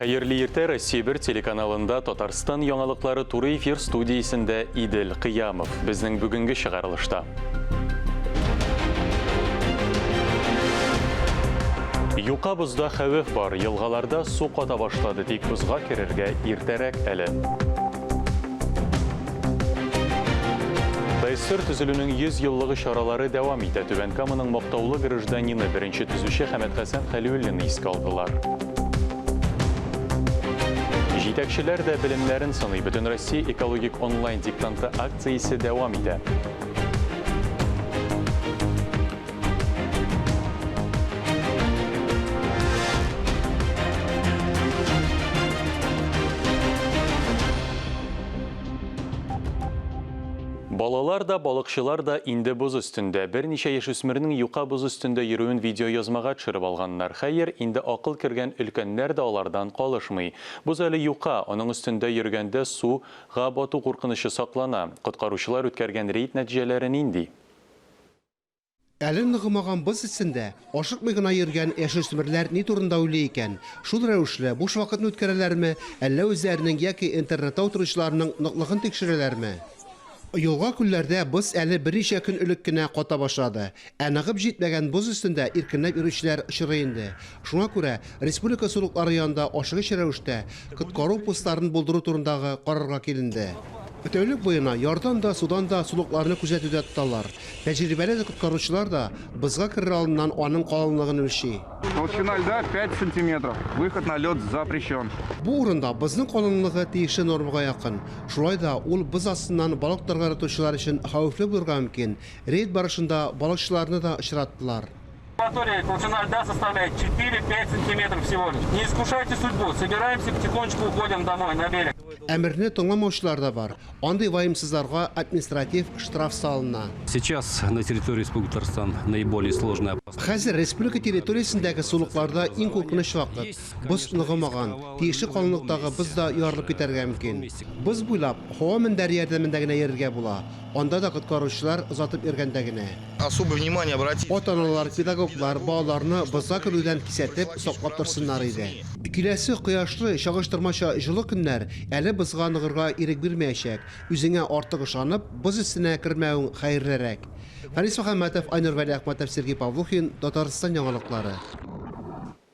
Хәерле иртә, Россия 1 телеканалында Татарстан яңалыклары туры эфир студиясендә Идел Кыямов. Безнең бүгенге чыгарылышта. Юка бозда хәвеф бар, елгаларда су ката башлады, тик бозга керергә иртәрәк әле. ТССР төзелүнең 100 еллыгы чаралары дәвам итә. Түбән Каманың мактаулы гражданины, беренче төзүче Хәмәтхәсән Хәлиуллинны искә алдылар. Җитәкчеләр дә белемнәрен сыный. Бөтенроссия экологик онлайн диктанты акциясе дәвам итә. Балалар да, балыкчылар да инде боз өстендә. Берничә яшүсмернең юка боз өстендә йөрүен видеоязмага төшереп алганнар. Хәер, инде акыл кергән өлкәннәр дә алардан калышмый. Боз әле юка, аның өстендә йөргәндә су га бату куркынычы саклана. Коткаручылар үткәргән рейд нәтиҗәләре нинди? Әле ныгымаган боз өстендә ашыкмый гына йөргән яшүсмерләр ни турында уйлый икән? Шул рәвешле буш вакытны үткәрәләрме, әллә үзләренең яки интернетта утыручыларның ныклыгын тикшерәләрме? Елга-күлләрдә боз әле берничә көн элек кенә ката башлады. Ә ныгып җитмәгән боз өстендә иркенләп йөрүчеләр очрый инде. Шуңа күрә республика сулыклары янында ашыгыч рәвештә коткару постларын булдыру турындагы карарга киленде. Тәүлек буена ярдан да, судан да сулыкларны күзәтүдә тоталар. Тәҗрибәле коткаручылар да бозга керер алдыннан аның калынлыгын үлчи. Толщина льда 5 сантиметров. Выход на лед запрещен. Бу урында бозның калынлыгы тиешле нормага якын. Шулай да ул боз астыннан балык тотарга яратучылар өчен хәвефле булырга мөмкин. Рейд барышында балыкчыларны да очраттылар. Акватория толщина льда составляет 4-5 сантиметров всего лишь. Не искушайте судьбу, собираемся потихонечку уходим домой на берег. Әмерне тыңламаучылар да бар. Андый ваемсызларга административ штраф салына. Сейчас на территории Республики Татарстан наиболее сложная опасность. Хәзер республика территориясендәге сулыкларда иң куркыныч вакыт. Боз ныгымаган, тиешле калынлыктагы боз да ярылып китәргә мөмкин. Боз буйлап һава мендәре ярдәмендә генә йөрергә була. Анда да коткаручылар озатып йөргәндә генә. Особое внимание обратить. Ата-аналар, педагоглар балаларны бозга керүдән кисәтеп, саклап торсыннар иде. Киләсе кояшлы, чагыштырмача җылы көннәр әле бозга ныгырга ирек бирмәячәк. Үзеңә артык ышанып, боз өстенә кермәвең хәерлерәк. Фәнис Мөхәммәтов, Айнур Вәлиәхмәтов, Сергей Павлухин, Татарстан яңалыклары.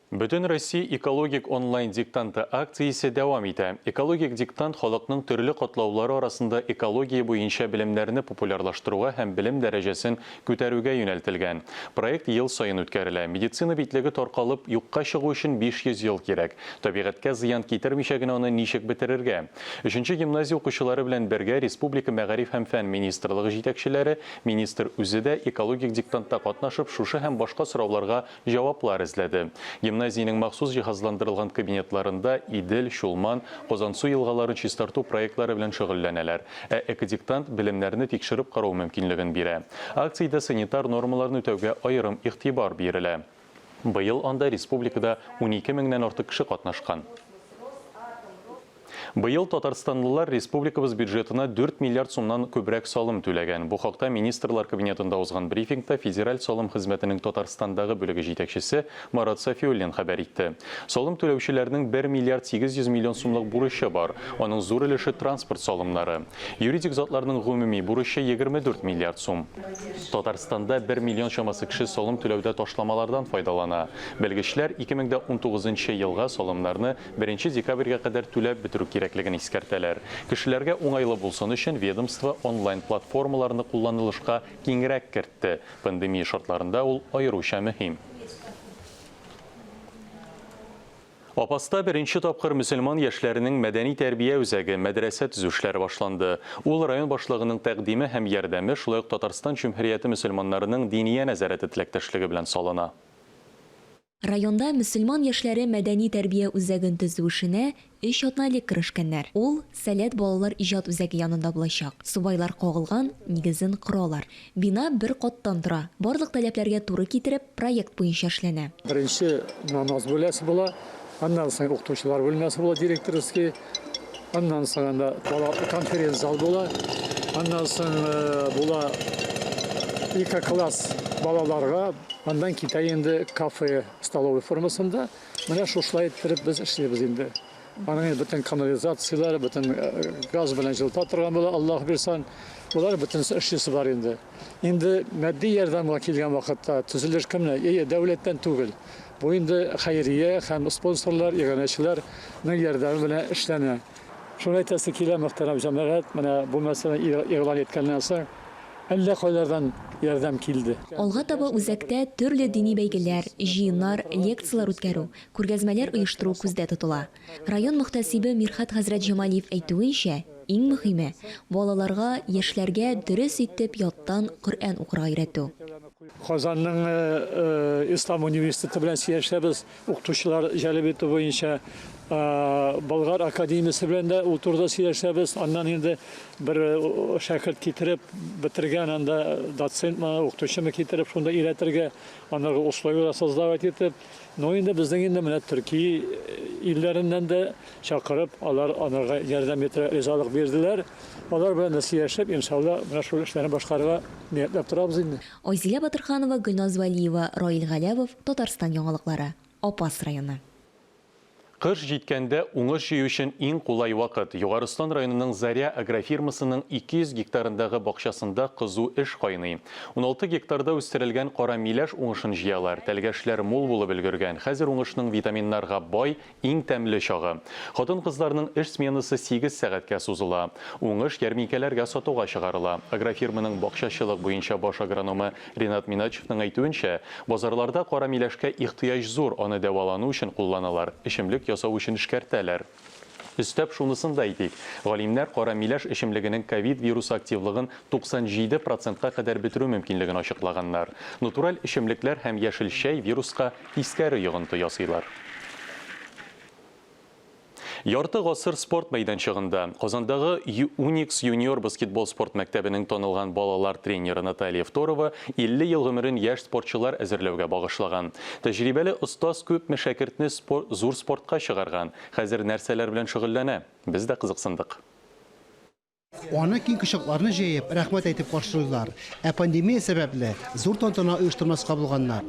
Бөтенроссия экологик онлайн диктанты акциясе дәвам итә. Экологик диктант халыкның төрле катлаулары арасында экология буенча белемнәрне популярлаштыруга һәм белем дәрәҗәсен күтәрүгә юнәлтелгән. Проект ел саен үткәрелә. Медицина битлеге таркалып юкка чыгу өчен 500 ел кирәк. Табигатькә зыян китермичә генә аны ничек бетерергә? Өченче гимназия укучылары белән бергә республика Мәгариф һәм фән министрлыгы җитәкчеләре, министр үзе дә экологик диктантта катнашып, шушы һәм башка сорауларга җаваплар эзләде. Гимназиянең махсус җиһазландырылган кабинетларында Идел, Чулман, Казансу елгаларын чистарту проектлары белән шөгыльләнәләр. Ә Экодиктант белемнәрне тикшереп карау мөмкинлеген бирә. Акциядә санитар нормаларны үтәүгә аерым игътибар бирелә. Быел анда республикада 12 меңнән артык кеше катнашкан. Быел татарстанлылар республикабыз бюджетына 4 миллиард сумнан күбрәк салым түләгән. Бу хакта Министрлар Кабинетында узган брифингта Федераль салым хезмәтенең Татарстандагы бүлеге җитәкчесе Марат Сафиуллин хәбәр итте. Салым түләүчеләрнең 1 миллиард 800 миллион сумлык бурычы бар. Аның зур өлеше транспорт салымнары. Юридик затларның гомуми бурычы 24 миллиард сум. Татарстанда 1 миллион чамасы кеше салым түләүдә ташламалардан файдалана. Белгечләр 2019 елга салымнарны Беренче декабрьгә кадәр түләп бетерү кирәклеген искәртәләр. Кешеләргә уңайлы булсын өчен ведомство онлайн-платформаларны кулланылышка киңрәк кертте. Пандемия шартларында ул аеруча мөһим. Апаста беренче тапкыр мөселман яшьләренең мәдәни-тәрбия үзәге, мәдрәсә төзү эшләре башланды. Ул район башлыгының тәкъдиме һәм ярдәме, шулай ук Татарстан Җөмһүрияте мөселманнарының Диния нәзарәте теләктәшлеге белән салына. Районда мөселман яшьләре мәдәни-тәрбия үзәген төзү эшенә өч атна элек керешкәннәр. Ул Сәләт балалар иҗат үзәге янында булачак. Субайлар кагылган, нигезен коралар. Бина бер каттан тора. Барлык таләпләргә туры китереп, проект буенча эшләнә. Беренче намаз бүлмәсе була, аннан соң укытучылар бүлмәсе була, директорский, аннан соң анда конференц-зал була, аннан соң була ике класс. балаларга, аннан китә инде кафе, столовый формасында. Менә шушылай иттереп без эшлибез инде. Аның инде бөтен канализацияләре, бөтен газ белән җылыта торган була, Аллаһ бирсен. Болар бөтенесе эшлисе бар инде. Инде матди ярдәмгә килгән вакытта төзелеш кемне? Әйе, дәүләттән түгел. Бу инде хәйрия һәм спонсорлар, иганәчеләрнең ярдәме белән эшләнә. Шуны әйтәсе килә, мөхтәрәм җәмәгать, менә бу мәсьәләне игълан иткәннән соң, әллә кайлардан ярдәм килде. Алга таба үзәктә төрле дини бәйгеләр, җыеннар, лекцияләр үткәрү, күргәзмәләр оештыру күздә тотыла. Район мөхтәсибе Мирхәт хәзрәт Җамалиев әйтүенчә, иң мөһиме, балаларга, яшьләргә дөрес итеп яттан Коръән укырга өйрәтү. Казанның Ислам университеты белән сөйләшәбез, укытучылар җәлеп итү буенча. Болгар академиясе белән дә ул турыда сөйләшәбез. Аннан инде бер шәкерт китереп бетергән анда доцентмы, укытучымы китереп шунда өйрәтергә, анарга условияләр создавать итеп. Ну инде безнең инде менә төрки илләреннән дә чакырып, алар анарга ярдәм итәргә ризалык бирделәр. Алар белән дә сөйләшеп, иншалла, менә шул эшләрне башкарырга ниятләп торабыз инде. Айзилә Батырханова, Гөлназ Вәлиева, Раил Галәвов, Татарстан яңалыклары, Апас районы. Кыш җиткәндә уңыш җыю өчен иң кулай вакыт. Югары Ослан районының Заря агрофирмасының 200 гектарындагы бакчасында кызу эш кайный. 16 гектарда үстерелгән кара миләш уңышын җыялар. Тәлгәшләр мул булып өлгергән. Хәзер уңышның витаминнарга бай, иң тәмле чагы. Хатын-кызларның эш сменасы 8 сәгатькә сузыла. Уңыш ярминкәләргә сатуга чыгарыла. Агрофирманың бакчачылык буенча баш агрономы Ринат Миначевның әйтүенчә, базарларда кара миләшкә ихтыяҗ зур, аны дәвалану өчен кулланалар, эчемлек ясау өчен эшкәртәләр. Өстәп шунысын да әйтик, галимнәр кара миләш эчемлегенең ковид вирусы активлыгын 97 процентка кадәр бетерү мөмкинлеген ачыклаганнар. Натураль эчемлекләр һәм яшел чәй вируска тискәре йогынты ясыйлар. Ярты гасыр спорт мәйданчыгында Казандагы Уникс юниор баскетбол спорт мәктәбенең танылган балалар тренеры Наталья Второва 50 ел гомерен яшь спортчылар әзерләүгә багышлаган. Тәҗрибәле остаз күпме шәкертне зур спортка чыгарган, хәзер нәрсәләр белән шөгыльләнә? Без дә кызыксындык. Аны киң кочакларны җәеп, рәхмәт әйтеп каршылыйлар. Ә пандемия сәбәпле, зур тантана оештырмаска булганнар.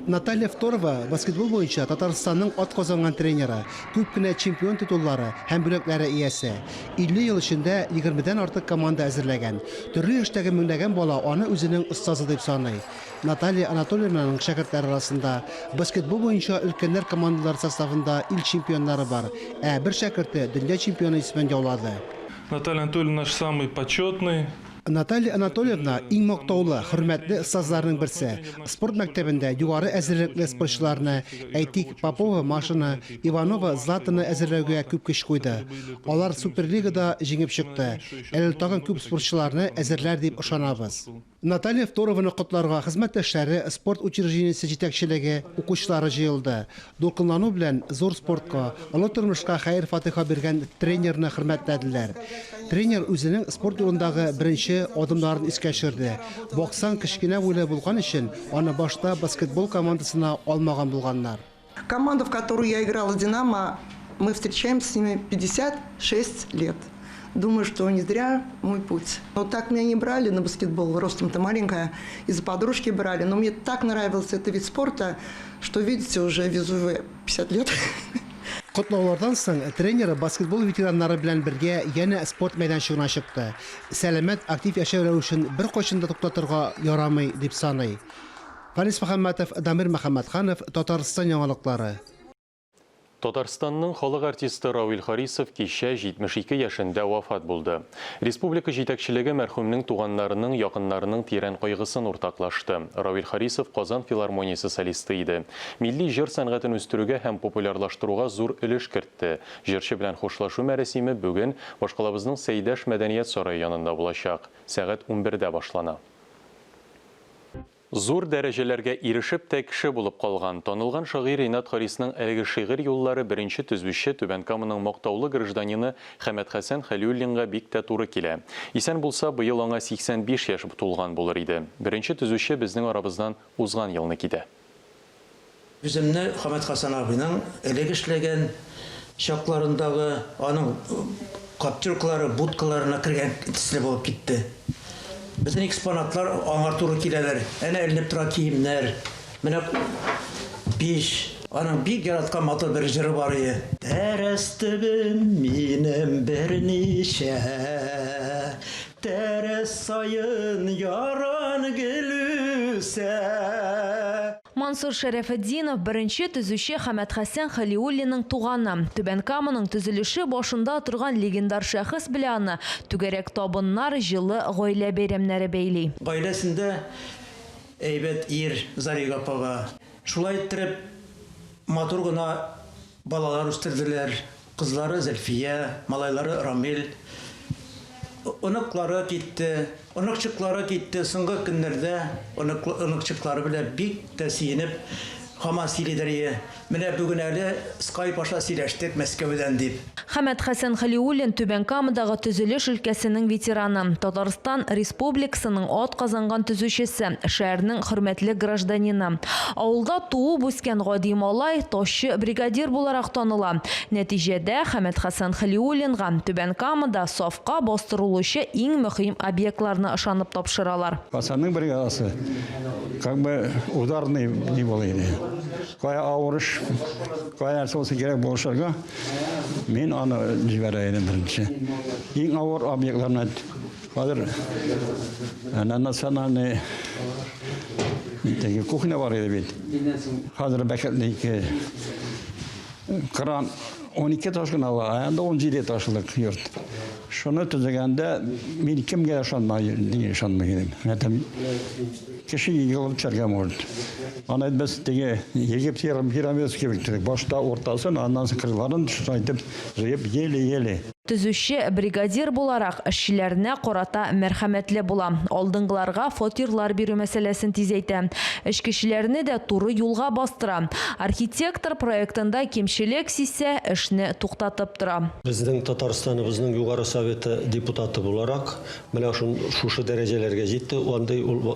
Наталья Второва баскетбол буенча Татарстанның атказанган тренеры, күп кенә чемпион титуллары һәм бүләкләре иясе. 50 ел эчендә егермедән артык команда әзерләгән. Төрле яшьтәге меңләгән бала аны үзенең остазы дип саный. Наталья Анатольевнаның шәкертләре арасында баскетбол буенча өлкәннәр командалары составында ил чемпионнары бар, ә бер шәкерте дөнья чемпионы исемен яулады. Наталья Анатольевна наш самый почетный. Наталья Анатольевна иң мактаулы, хөрмәтле остазларның берсе. Спорт мәктәбендә югары әзерлекле спортчыларны, әйтик, Попова Машаны, Иванова Златаны әзерләүгә күп көч куйды. Алар Суперлигада җиңеп чыкты. Әле тагын күп спортчыларны әзерләр дип ышанабыз. Наталья Второваны котларга хезмәттәшләре, спорт учреждениесе җитәкчелеге, укучылары җыелды. Дулкынлану белән зур спортка, олы тормышка хәер-фатыйха биргән тренерны хөрмәтләделәр. Тренер үзенең спорт юлындагы беренче адымнарын искә төшерде. Баксаң, кечкенә буйлы булган өчен аны башта баскетбол командасына алмаган булганнар. Команда, в которую я играла, «Динамо», мы встречаемся с ними 56 лет. Думаю, что не зря мой путь. Но так меня не брали на баскетбол, ростом-то маленькая, из-за подружки брали. Но мне так нравился этот вид спорта, что, видите, уже везу 50 лет. Котлаулардан соң тренер баскетбол ветераннары белән бергә янә спорт мәйданчыгына чыкты. Сәламәт, актив яшәү рәвешен беркайчан да туктатырга ярамый, дип саный. Фанис Мөхәммәтов, Дамир Мөхәммәтханов, Татарстан яңалыклары. Татарстанның халык артисты Равил Харисов кичә 72 яшендә вафат булды. Республика җитәкчелеге мәрхүмнең туганнарының, якыннарының тирән кайгысын уртаклашты. Равил Харисов Казан филармониясе солисты иде. Милли җыр сәнгатен үстерүгә һәм популярлаштыруга зур өлеш кертте. Җырчы белән хушлашу мәрасиме бүген башкалабызның Сәйдәш мәдәният сарае янында булачак. Сәгать унбердә башлана. Зур дәрәҗәләргә ирешеп тә кеше булып калган, танылган шагыйрь Ринат Харисның әлеге шигырь юллары беренче төзүче, Түбән Каманың мактаулы гражданины Хәмәтхәсән Хәлиуллинга бик тә туры килә. Исән булса, быел аңа 85 яшь тулган булыр иде. Беренче төзүче безнең арабыздан узган елны китә. Үземне Хамәтхәсән абыйның элек эшләгән чакларындагы аның каптеркалары, будкаларына кергән төсле булып китте. Бөтен экспонатлар аңар туры киләләр. Әнә эленеп тора киемнәр. Менә пич. Аның бик яраткан матур бер җыры бар ие. Тәрәз төбем минем берничә, тәрәз саен яран гөл үсә. Мансур Шәрәфетдинов, беренче төзүче Хәмәтхәсән Хәлиуллинның туганы. Түбән Каманың төзелеше башында торган легендар шәхес белән аны түгәрәк табыннар, җылы гаилә бәйрәмнәре бәйли. Гаиләсендә әйбәт ир Зарига апага. Шулай иттереп, матур гына балалар үстерделәр. Кызлары Зөлфия, малайлары Рамил. Оныклары китте, оныкчыклары китте. Соңгы көннәрдә оныкчыклары белән бик тә сөенеп, һаман сөйлидер ие. Менә бүген әле скайп аша сөйләштек Мәскәүдән, дип. Хәмәтхәсән Хәлиуллин, Түбән Камадагы төзелеш өлкәсенең ветераны, Татарстан Республикасының атказанган төзүчесе, шәһәрнең хөрмәтле гражданины. Авылда туып үскән гади малай ташчы бригадир буларак таныла. Нәтиҗәдә, Хәмәтхәсән Хәлиуллинга Түбән Камада сафка бастырылучы иң мөһим объектларны ышанып тапшыралар. Хәсәннең бригадасы как бы ударный ни була иде. Кая авыр эш, кая нәрсә булса кирәк булышырга, мин аны җибәрә идем беренче. Иң авыр объектларны хәзер на национальный теге кухня бар иде бит. Хәзер бәхетле ике кран 12 этаж гына ала, ә анда 17 этажлык йорт. Шуны төзегәндә мин кемгә ышанмай, ышанмый идем. Әйтәм, кеше егылып төшәргә может. Аны без теге Египет пирамидасы кебек төзедек. Башта уртасын, аннан соң кырларын шулай итеп җыеп еле-еле. Төзүче бригадир буларак, эшчеләренә карата мәрхәмәтле була. Алдынгыларга фатирлар бирү мәсьәләсен тизәйтә. Эчкечеләрне дә туры юлга бастыра. Архитектор проектында кимчелек сизсә, эшне туктатып тора. Безнең Татарстаныбызның Югары Советы депутаты буларак, менә шушы дәрәҗәләргә җитте. Андый ул,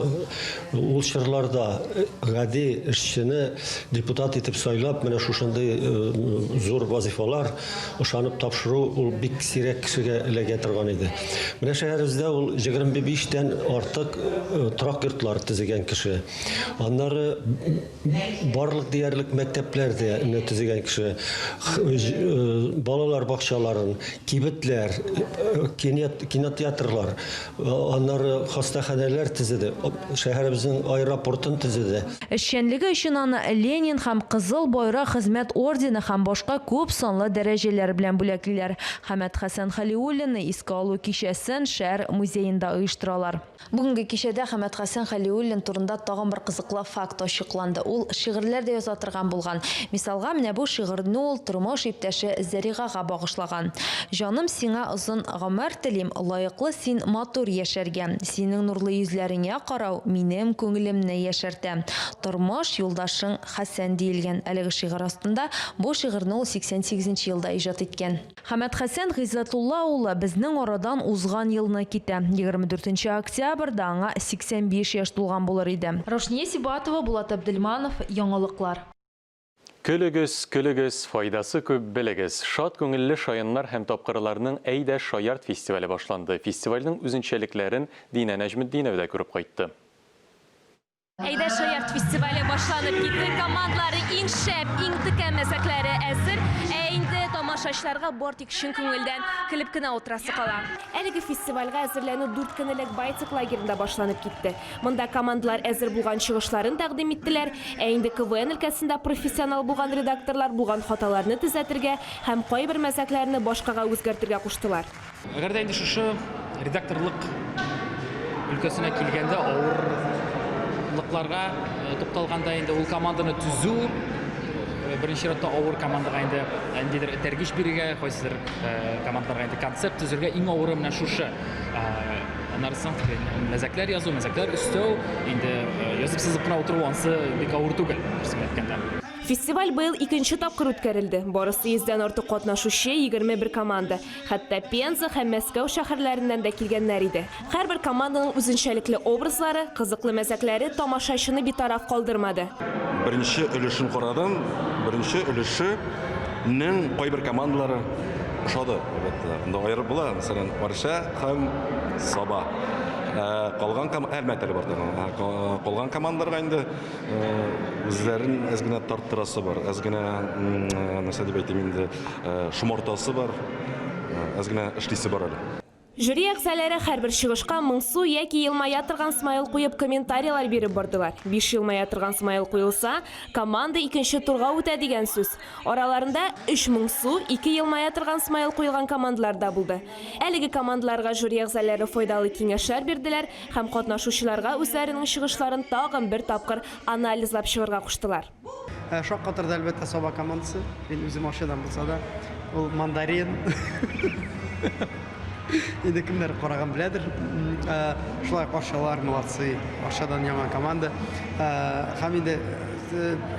ул чорларда гади эшчене депутат итеп сайлап, менә шушындый зур вазифалар ышанып тапшыру ул бик сирәк кешегә эләгә торган иде. Менә шәһәребездә ул 25 тән артык э, торак йортлар төзегән кеше. Аннары барлык диярлек мәктәпләрдә төзегән кеше. Э, балалар бакчаларын, кибетләр, э, кинотеатрлар, аннары хастаханәләр төзеде. Шәһәребезнең аэропортын төзеде. Эшчәнлеге өчен аны Ленин һәм Кызыл Байрак Хезмәт ордены һәм башка күп санлы дәрәҗәләр белән бүләклиләр. Хәмәтхәсән Хәлиуллинны искә алу кичәсен шәһәр музеенда оештыралар. Бүгенге кичәдә Хәмәтхәсән Хәлиуллин турында тагын бер кызыклы факт ачыкланды. Ул шигырьләр дә яза торган булган. Мисалга, менә бу шигырьне ул тормыш иптәше Зәригага багышлаган. Җаным, сиңа озын гомер телим, лаеклы син матур яшәргә. Синең нурлы йөзләреңә карау минем күңелемне яшәртә. Тормыш юлдашың Хәсән диелгән әлеге шигырь астында. Бу шигырьне ул 88 нче елда иҗат иткән. Хәмәтхәсән Гыйззәтулла улы безнең арадан узган елны китә. 24 нче октябрьдә аңа 85 яшь тулган булыр иде. Раушния Сибатова, Булат Әбделманов, Яңалыклар. Көлегез, көлегез, файдасы күп, белегез! Шат күңелле шаяннар һәм тапкырларның Әйдә, шаярт фестивале башланды. Фестивальнең үзенчәлекләрен Динә Нәҗметдинова да күреп кайтты. Әйдә, шаярт фестивале башланып китте. Командаларның иң шәп, иң текә мәзәкләре әзер. Ә инде тамашачыларга бар тик чын күңелдән көлеп кенә утырасы кала. Әлеге фестивальгә әзерләнү дүрт көн элек Байтик лагеренда башланып китте. Монда командалар әзер булган чыгышларын тәкъдим иттеләр, ә инде КВН өлкәсендә профессионал булган редакторлар булган хаталарны төзәтергә һәм кайбер мәзәкләрне башкага үзгәртергә куштылар. Әгәр дә инде шушы редакторлык өлкәсенә килгәндә, авырлыкларга тукталганда инде ул команданы төзү, беренче чиратта авыр командага инде ниндидер этәргеч бирергә, кайсыдыр командаларга инде концепт төзергә иң авыры менә шушы. Аннары соң мәзәкләр язу, мәзәкләр өстәү, инде язып-сызып кына утыру ансы бик авыр түгел, дөресен әйткәндә. Фестиваль быел икенче тапкыр үткәрелде. Барысы йөздән артык катнашучы, 21 команда. Хәтта Пенза һәм Мәскәү шәһәрләреннән дә килгәннәр иде. Һәрбер команданың үзенчәлекле образлары, кызыклы мәзәкләре тамашачыны битараф калдырмады. Беренче өлешен карадым. Беренче өлеше нең кайбер командалары ошады, әлбәттә. Анда аерып була, мәсәлән, Арча һәм Саба. Ә калган ком Әлмәт әле бар тагын. Ә калган командаларга инде үзләрен әз генә тарттырасы бар, әз генә, нәрсә дип әйтим инде, шомартасы бар, әз генә эшлисе бар әле. Жюри әгъзалары һәрбер чыгышка моңсу яки елмая торган смайл куеп комментарийлар биреп бардылар. Биш елмая торган смайл куелса, команда икенче турга үтә дигән сүз. Араларында өч моңсу, ике елмая торган смайл куелган командалар да булды. Әлеге командаларга жюри әгъзалары файдалы киңәшләр бирделәр һәм катнашучыларга үзләренең чыгышларын тагын бер тапкыр анализлап чыгарга куштылар. Шаккатырды, әлбәттә, Саба командасы. Мин үзем Арчадан булса да, ул мандарин. Инде кемнәр караган беләдер. Шулай ук Арчалар молодцы. Арчадан яңа команда. Һәм инде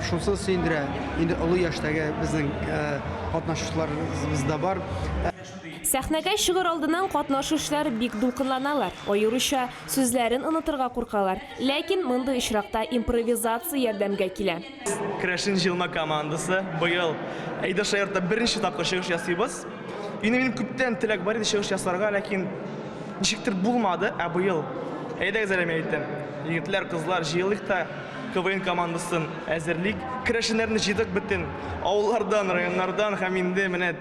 шунысы сөендерә, инде олы яшьтәге безнең катнашучыларыбыз да бар. Сәхнәгә чыгыр алдыннан катнашучылар бик дулкынланалар, аеруча сүзләрен онытырга куркалар. Ләкин мондый очракта импровизация ярдәмгә килә. Керәшен җыелма командасы быел Әйдә шаяртта беренче тапкыр чыгыш ясыйбыз. Инде минем күптән теләк бар иде чыгыш ясарга, ләкин ничектер булмады, ә быел әйдәгез әле мин әйтәм. Егетләр, кызлар, җыелыйк та КВН командасын әзерлик. Керәшеннәрне җыйдык бөтен авыллардан, районнардан һәм инде менә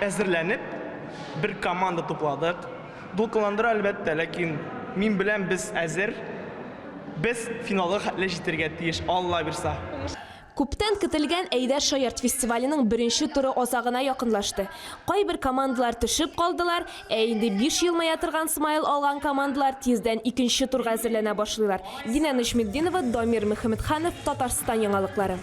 әзерләнеп бер команда тупладык. Дулкынландыра, әлбәттә, ләкин мин беләм, без әзер. Без финалга хәтле җитәргә тиеш, Алла бирса. Күптән көтелгән Әйдә шаярт фестиваленең беренче туры азагына якынлашты. Кайбер командалар төшеп калдылар, ә инде биш елмая торган смайл алган командалар тиздән икенче турга әзерләнә башлыйлар. Динә Нәҗметдинова, Дамир Мөхәммәтханов, Татарстан яңалыклары.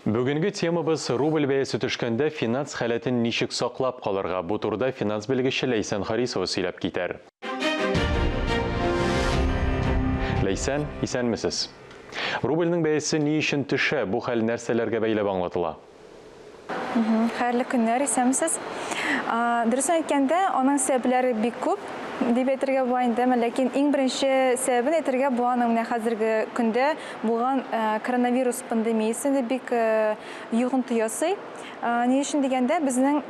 Бүгенге темабыз рубль бәясе төшкәндә финанс халәтен ничек саклап калырга? Бу турыда финанс белгече Ләйсән Харисова сөйләп китәр. Ләйсән, исәнмесез. Рубльнең бәясе ни өчен төшә? Бу хәл нәрсәләргә бәйләп аңлатыла? Хәерле көннәр, исәнмесез. Дөресен әйткәндә, аның сәбәпләре бик күп дип әйтергә була инде, әмма ләкин иң беренче сәбәбен әйтергә була аның менә хәзерге көндә булган коронавирус пандемиясе инде бик йогынты ясый. Ни өчен дигәндә, безнең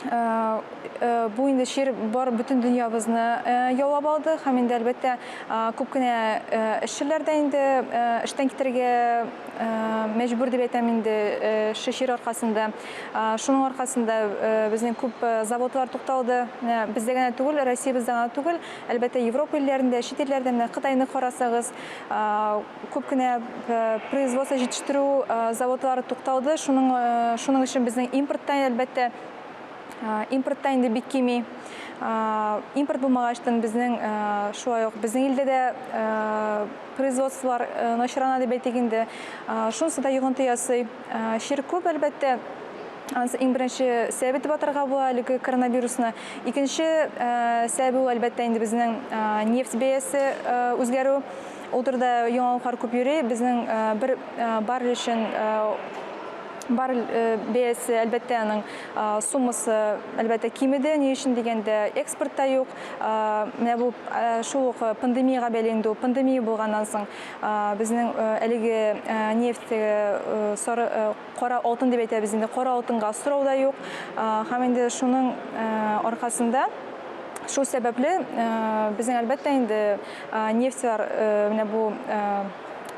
бу инде чир бар бөтен дөньябызны яулап алды һәм инде әлбәттә күп кенә эшчеләр дә инде эштән китәргә мәҗбүр дип әйтәм инде шул чир аркасында. Шуның аркасында безнең күп заводлар тукталды. Менә бездә генә түгел, Россиябездә генә түгел, әлбәттә Европа илләрендә, чит илләрдә менә Кытайны карасагыз, Күп кенә производство җитештерү заводлары тукталды. Шуның шуның өчен безнең импорт та, әлбәттә, импорт та инде бик кими. Импорт булмагачтын безнең шулай ук безнең илдә дә производстволар начарана дип әйтик инде. Шунысы да йогынты ясый. Чир күп, әлбәттә. Анысы иң беренче сәбәбе дип атарга була әлеге коронавирусны. Икенче сәбәбе ул, әлбәттә, инде безнең нефть бәясе үзгәрү. Ул турыда яңалыклар күп йөри. Безнең бер баррель өчен баррель бәясе, әлбәттә, аның суммасы, әлбәттә, кимеде. Ни өчен дигәндә, экспорт та юк. Менә бу шул ук пандемиягә бәйле инде ул. Пандемия булганнан соң безнең әлеге нефть сары Кара алтын дип әйтәбез инде, кара алтынга сорау да юк. Һәм инде шуның аркасында, шул сәбәпле безнең әлбәттә инде нефтьләр менә бу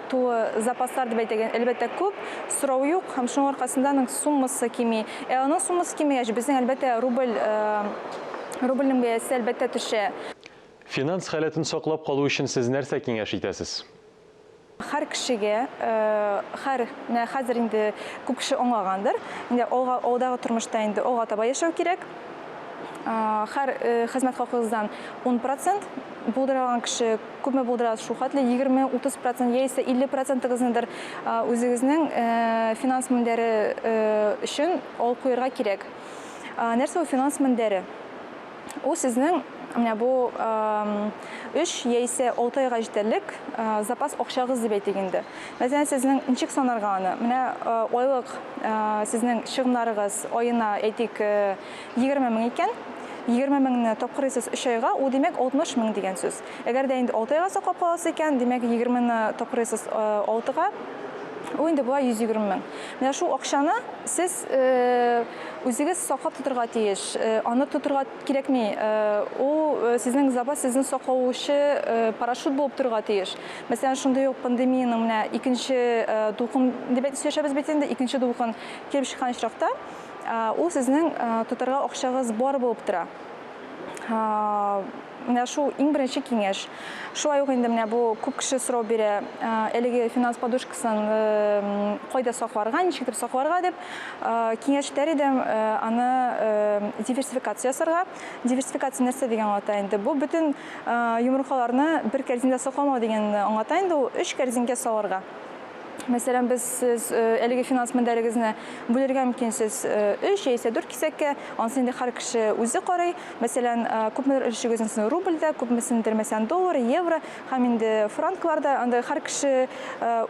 тулы запаслар дип әйтәген, әлбәттә күп, сорау юк һәм шуның аркасында аның суммасы кими. Ә аның суммасы кимегәч, безнең әлбәттә рубль рубльнең бәясе әлбәттә төшә. Финанс халәтен саклап калу өчен сез нәрсә киңәш итәсез? Һәр кешегә, һәр, менә хәзер инде күп кеше аңлагандыр, инде алга, алдагы тормышта инде алга таба яшәү кирәк. Һәр хезмәт хакыгыздан 10 процент булдыра алган кеше күпме булдыра, шул хәтле 20-30 процент яисә 50 процентыгызныдыр үзегезнең финанс мендәре өчен алып куярга кирәк. Нәрсә ул финанс мендәре? Ул сезнең менә бу өч яисә алты айга җитәрлек запас акчагыз дип әйтик инде. Мәсәлән, сезнең ничек санарга аны? Менә айлык сезнең чыгымнарыгыз аена әйтик 20 мең икән. 20 меңне тапкырыйсыз өч айга, ул димәк 60 мең дигән сүз. Әгәр дә инде алты айга саклап каласыз икән, димәк 20-ны тапкырыйсыз алтыга. Ул инде була 120 мең. Менә шул акчаны сез үзегез саклап тотырга тиеш. Аны тотырга кирәкми. Ул сезнең запас, сезне саклаучы парашют булып торырга тиеш. Мәсәлән, шундый ук пандемиянең менә икенче дулкын дип сөйләшәбез бит инде, икенче дулкын килеп чыккан очракта, ул сезнең тотарга акчагыз бар булып тора. Менә шул иң беренче киңәш. Шулай ук инде менә бу күп кеше сорау бирә, әлеге финанс подушкасын кайда сакларга, ничек итеп сакларга дип. Киңәш итәр идем, аны диверсификация ясарга. Диверсификация нәрсә дигән аңлата инде? Бу бөтен йомыркаларны бер кәрзиндә сакламау дигәнне аңлата инде ул, өч кәрзингә салырга. Мәсәлән, без сез әлеге финанс мендәрегезне бүлергә мөмкинсез өч яисә дүрт кисәккә. Анысы инде һәр кеше үзе карый. Мәсәлән, күпмедер өлешегезнең сез рубльдә, күпмесендер, мәсәлән, доллар, евро һәм инде франкларда. Анда һәр кеше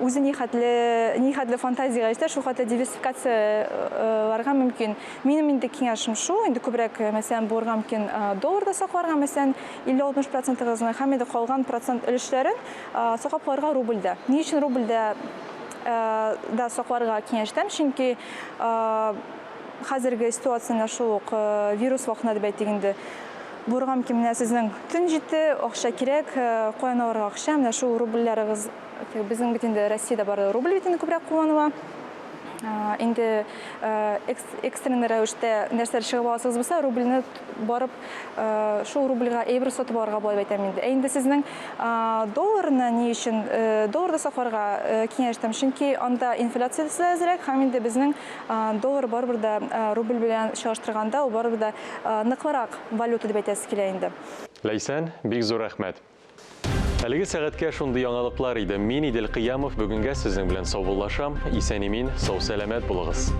үзе ни хәтле, ни хәтле фантазиягә җитә, шул хәтле диверсификацияләргә мөмкин. Минем инде киңәшем шул, инде күбрәк, мәсәлән, булырга мөмкин долларда сакларга, мәсәлән, 50-60 процентыгызны һәм инде калган процент өлешләрен Саклап калырга рубльдә. Ни өчен рубльдә да сакларга киңәш итәм? Чөнки хәзерге ситуацияне шул ук вирус вакытында дип әйтик инде. Булырга мөмкин, менә сезнең төн җитте, акча кирәк, каян алырга акча? Менә шул рубльләрегез, безнең бит инде Россиядә бары рубль бит инде күбрәк кулланыла. Инде экстренный рәвештә нәрсәләр чыгып аласыгыз булса, рубльне барып шул рубльгә әйбер сатып алырга була дип әйтәм инде. Ә инде сезнең долларны ни өчен долларда сакларга киңәш итәм? Чөнки анда инфляциясе дә әзрәк һәм инде безнең доллар барыбер дә рубль белән чагыштырганда ул барыбер дә ныклырак валюта дип әйтәсе килә инде. Ләйсән, бик зур рәхмәт. Әлеге сәгатькә шундый яңалыклар иде. Мин Идел Кыямов бүгенгә сезнең белән саубуллашам. Исән-имин, сау-сәламәт булыгыз.